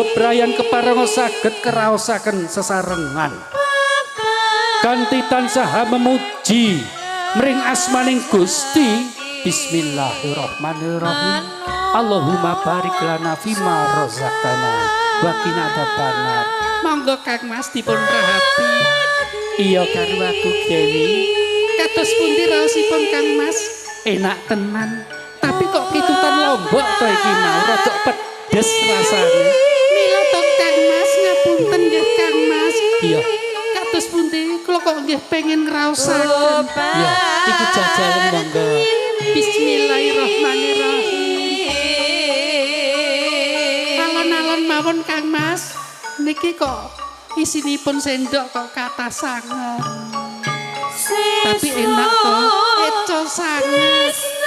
Bebrayan keparenga saged keraosaken sesarengan. Kanthi tansah memuji mring asmaning Gusti. Bismillahirrahmanirrahim. Allahumma barik lana fima razaqtana wa qina adzabannar. Monggo Kang Mas dipun rahapi. Iya karo aku, Dewi. Kados pundi raosipun, Kang Mas? Enak tenan. Tapi kok kitutan lombok to iki mau rada pedes rasane. Mila to, Kang Mas, ngapunten nggih, Kang Mas. Iya. Kados pundi kula kok nggih pengen ngraosaken. Iya, iki jajalan, monggo. Bismillahirrahmanirrahim. Alon-alon mawon, Kang Mas. Niki kok isinipun sendok kok kathah sanget. Tapi enak to, eco sanget.